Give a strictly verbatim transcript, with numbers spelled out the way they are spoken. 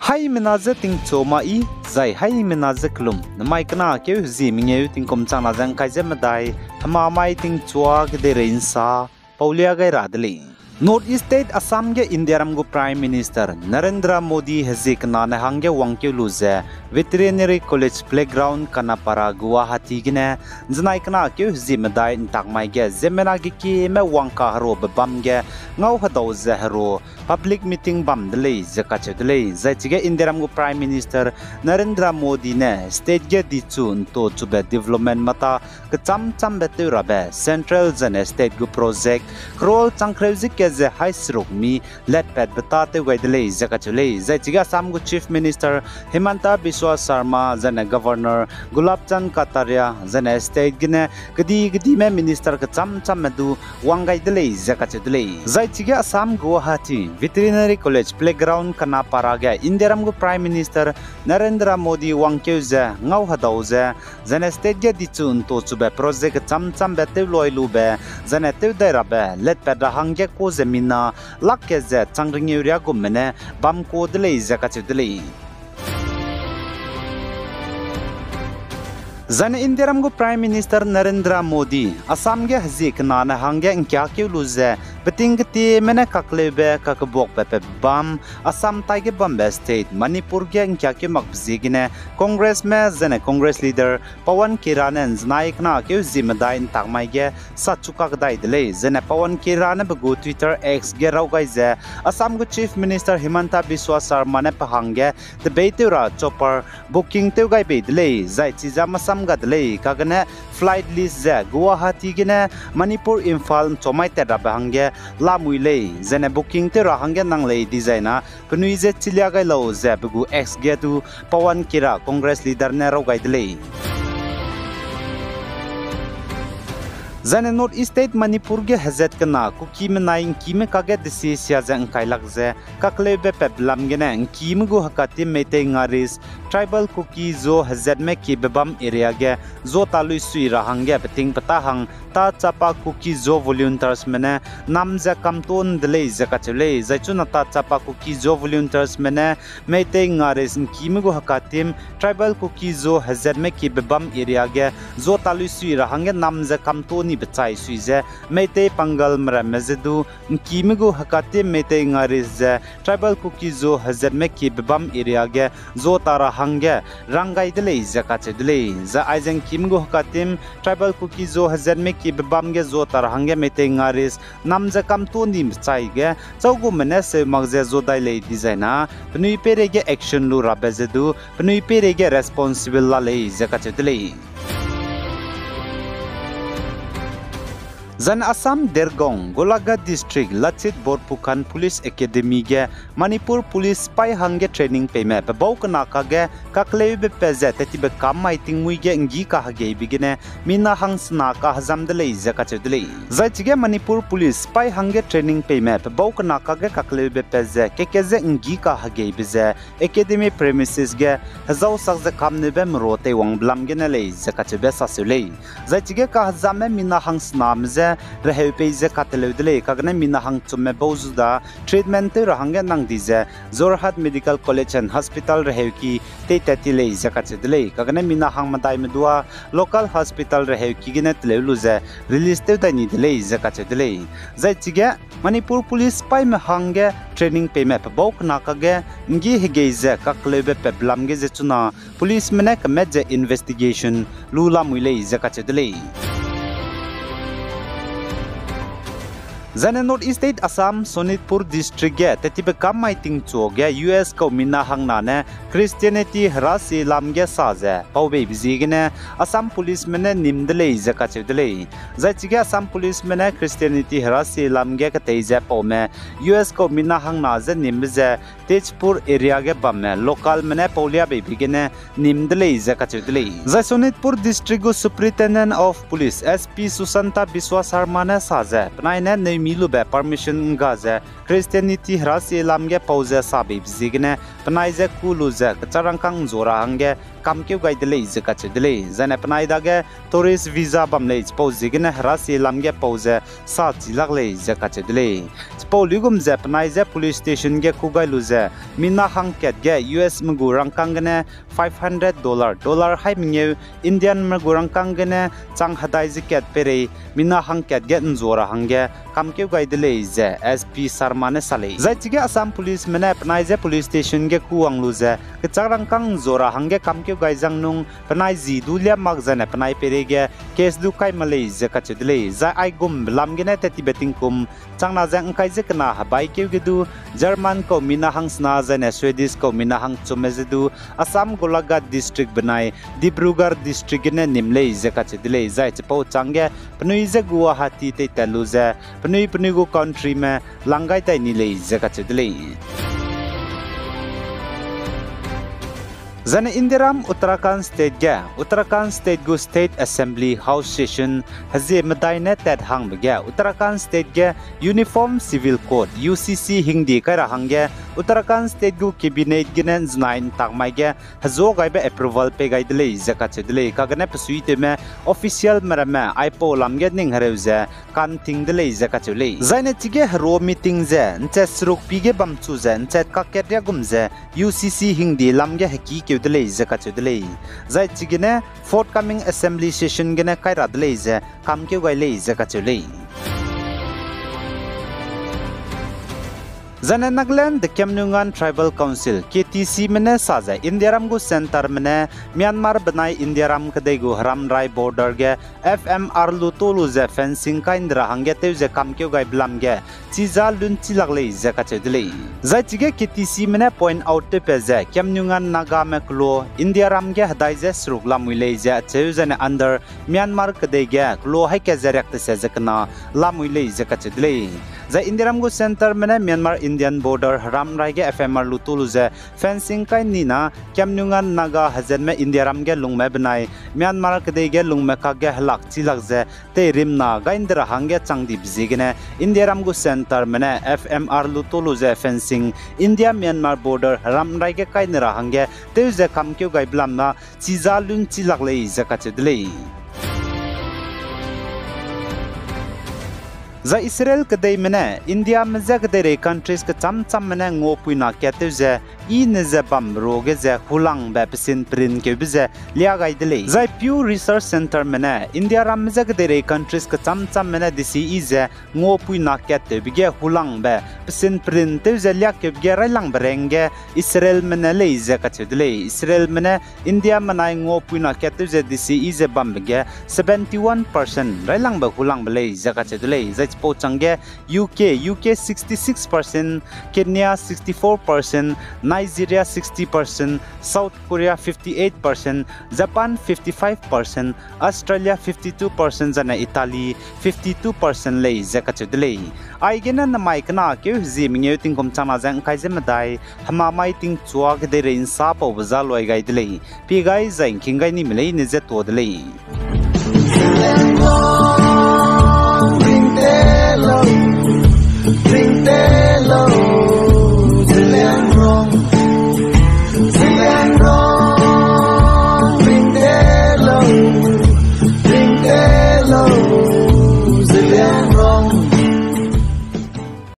Haimena je tingchu ma i, zai haimena je kelum, namai kena keu hezie mengeu tingkum chang na ze ngkai ze medai, hema mai tingchua kedeirei nsa, paulia gai ra de lei. North East State Assam ge Indiaram gu Prime Minister Narendra Modi hezie kena ne hangge wangkeu lu ze Veterinary College Playground Kanapara Guwahati gene, nzenai kena keu hezie medai ntak mai ge ziemmena gekieme wangka heru bebam ge ngau hedau ze heru public meeting bam de lei ze kacheu de lei. Zai chige Indiaram gu Prime Minister Narendra Modi ne state ge dichu nto chube development mata kecham chambe tew rabe central zane state gu project crore changkreu zike ze hai seruk mi letpatbe ta tew gai de lei ze kacheu lei. Zai chige Assam gu Chief Minister Himanta Biswa Sarma zane Governor Gulab Chand Kataria zane state gene kedi kedime minister kecham chamme du wang gai de lei ze kacheu de lei. Zai chige Assam Guwahati Veterinary College Playground Kanapara ge Indiaram gu Prime Minister Narendra Modi wangkeu ze ngau hedau ze, zane state ge dichu nto chube project kecham chambe tew loi lube, zane tew dai rabe letpat ra hangge ku ze mina lak ke ze chang ringeu ria gumme ne bam ku de lei ze kacheu de lei. Zane Indiaram gu Prime Minister Narendra Modi Assam ge hezie kena ne hangge ngkiakeu lu ze, beting ketieme ne kakleube kakebuakbe pe bam, Assam taige bambe state Manipur ge ngkiakeu makbe ziegene Congressme zane Congress leader Pawan Khera ne nzenai kena keu hezie medai ntak mai ge sachukak dai de lei. Zane Pawan Khera ne pe gu Twitter X ge raw gai ze, Assam gu Chief Minister Himanta Biswa Sarma ne pe hangge tebeitew ra chopper booking tew gai bei de lei, zai chize masam ga de lei, kagene flight list ze Guwahati gene Manipur Imphal nchomai tat rabe hangge lamui lei, zane booking tew ra hangge nang lei dizai na penui ze chilia gai lau ze pe gu X ge du Pawan Khera Congress leader ne raw gai de lei. Zane North East State Manipur ge hezat kena Kuki menai ngkime kage desi sia ze ngkailak ze kakleube pep lam gene ngkime gu hekatim Meitei Ngaris Tribal Kuki Zo hezatme kiebe bam area ge zo talui sui ra hangge beting peta hang Ta Chapa Kuki Zo volunteersme ne nam ze kamton de lei ze kacheu lei. Zai chuna Ta Chapa Kuki Zo volunteersme ne Meitei Ngaris ngkime gu hekatim Tribal Kuki Zo hezatme kiebe bam area ge zo talui sui ra hangge nam ze kamto ni bechai sui ze Meitei Pangalme ramme ze du ngkime gu hekatim Meitei Ngaris ze Tribal Kuki Zo hezatme kiebe bam area ge zo ta ra hangge rang gai de lei ze kacheu de lei. Zai aize ngkime gu hekatim Tribal Kuki Zo hezatme kiebe bam ge zo ta ra hangge Meitei Ngaris nam ze kamto ni bechai ge chaugume ne seu mak ze zo dai lei dizai na penui peireige action lu rabe ze du penui peireige responsible la lei ze kacheu de lei. Zan Assam Dergaon, Golaghat District, Lachit Borphukan Police Academy ge Manipur Police sipai hangge training peime pebau kena kage kakleube pe ze tetibe kam mai tingmui ge nggi kahegeibe gene mina hangsena kahezam de lei ze kacheu de lei. Zai chige Manipur Police sipai hangge training peime pebau kena kage kakleube pe ze keke ze nggi kahegeibe ze academy premises ge hezau sak ze kamneube mero teiwangbe lam gene lei ze kacheube saseu lei. Zai chige kahezamme mina hangsename je reheu pei ze kateleu de lei, kagene mina hangchumme bau zu da treatment tew ra hangge nang di ze Jorhat Medical College and Hospital reheuki teitat ti lei ze kacheu de lei, kagene mina hang medaime dua local hospital reheuki gene teleu lu ze release tew dai ni de lei ze kacheu de lei. Zai chige Manipur Police sipaime hangge training peime pebau kena kage nggi hegei ze kakleube pep lam ge ze chuna policeme ne kemet ze investigation lu lamui lei ze kacheu de lei. Zane North East State Assam, Sonitpur District ge tetibe kam mai tingchu ge U S kau mina hangna ne Christianity herasi lam ge sa ze pau beibe ziegene Assam policeme ne nim de lei ze kacheu de lei. Zai chige Assam policeme ne Christianity herasi lam ge ketei ze paume U S kau mina hangna je nimbe ze Tezpur area ge bamme localme ne paulia beibe gene nim de lei ze kacheu de lei. Zai Sonitpur District gu Superintendent of Police S P Sushanta Biswa Sharma ne sa ze penai ne neu mi lube permission ’ngga ze Christianity herasie lam ge pau ze sabeibe ziegene penai je kû lu ze kechâk rangkâng ’nzua ra hangge kamkeu gai de lei ze kacheu de lei. Zaine penai dage tourist visa bam lei, chipau ziegene herasie lam ge pau ze sa chi lak lei ze kacheu de lei. Chipau luigum ze penai je police station ge kû gai lu ze mina hangkat ge U S me gu rangkâng gene five hundred dollar, dollar hai mengeu Indianme gu rangkâng gene chang hedai ze kat peirei mina hangkat ge ’nzua ra hangge kamkeu gai de lei ze S P Sarma ne sa lei. Zai chige Assam policeme ne penai je police station ge kûwang lu ze kechâk rangkâng ’nzua ra hangge kamkeu gai zang nung penai ji du liâ mak zaine penai peireige case du kai mak lei ze kacheu de lei. Zai aigumbe lam gene tat tibe tingkum changna ze ’ngkai ze kena hebaikeu ge du German kau mina hangsena zaine Swedish kau mina hangchumme je du Assam Golaghat District benai Dibrugarh District gene nim lei ze kacheu de lei. Zai chipau chângge penui je Guwahati teitat lu ze penui penui gu countryme lang gai dai ni lei ze kacheu de lei. Zaine Indiaram Uttarakhand State ge, Uttarakhand State gu State Assembly House Session hezie medai ne tat hangbe ge Uttarakhand State ge Uniform Civil Code, U C C hingde kai ra hangge Uttarakhand State gu Cabinet gene ’nzenai ’ntak mai ge hezuâ gaibe approval pei gai de lei ze kacheu de lei. Kagene pesuitewme officialme ramme aipau lam ge ning hereu ze ka'nting de lei ze kacheu lei. Zaine chige herua meeting ze ’nchet seruk pi ge bamchu ze ’nchet kakkat riagum ze U C C hingde lam ge hekîkeu de lei ze kacheu de lei. Zai chigene forthcoming assembly session gene kai ra de lei ze kamkeu gai lei ze kacheu lei. Zaine Nagaland de Khiamniungan Tribal Council, K T Cme ne sa ze Indiaram gu centreme ne Myanmar benai Indiaram kedei gu heramrai border ge F M R lu tau lu ze fencing kai ’ndi ra hangge tew ze kamkeu gaibe lam ge chiza lunchi lak lei ze kacheu de lei. Zai chige K T Cme ne point out tewpat ze Khiamniungan Nagame kelo Indiaram ge hedai ze seruk lamui lei ze acheu zaine under Myanmar kedei ge kelo haî kat ze riak tese ze kena lamui lei ze kacheu de lei. Zai Indiaram gu centreme ne Myanmar Indian border heramrai ge F M R lu tau lu ze fencing kai ’ndi na Khiamniungan Naga hezatme Indiaram ge lungme benai Myanmar kedei ge lungme kakge helak chi lak ze teirimna gai ’ndi ra hangge chang dibe ziegene Indiaram gu centreme ne F M R lu tau lu ze fencing India Myanmar border heramrai ge kai ’ndi ra hangge tew ze kamkeu gaibe lam na chiza lunchi lak lei ze kacheu de lei. Zai Israel kedeime ne Indiame je kedeirei countries kechâm châmme ne nguapuina kat tew ze i ne ze bambe ruage ze hulangbe pesin perinkeube ze liâ gai de lei. Zai Pew Research Centreme ne Indiaramme je kedeirei countries kechâm châmme ne desiyi ze nguapuina kat tewbe ge hulangbe pesin perin tew ze liâkeube ge railangbe rengge Israelme ne lei ze kacheu de lei. Israelme ne Indiame nai nguapuina kat tew ze desiyi ze bambe ge seventy-one percent railangbe hulangbe lei ze kacheu de lei. Zai chipau chângge U K, U K sixty-six percent, Kenya sixty-four percent, Nigeria sixty percent, South Korea fifty-eight percent, Japan fifty-five percent, Australia fifty-two percent, zaine Italy fifty-two percent lei ze kacheu de lei. Aigene namai kena keu hezie mengeu tingkum changna ze ’ngkai ze medai, hemamai tingchua kedeirei ’nsa paube za luai gai de lei. Pie gai zai ’ngking gai nime leine je tuâ de lei.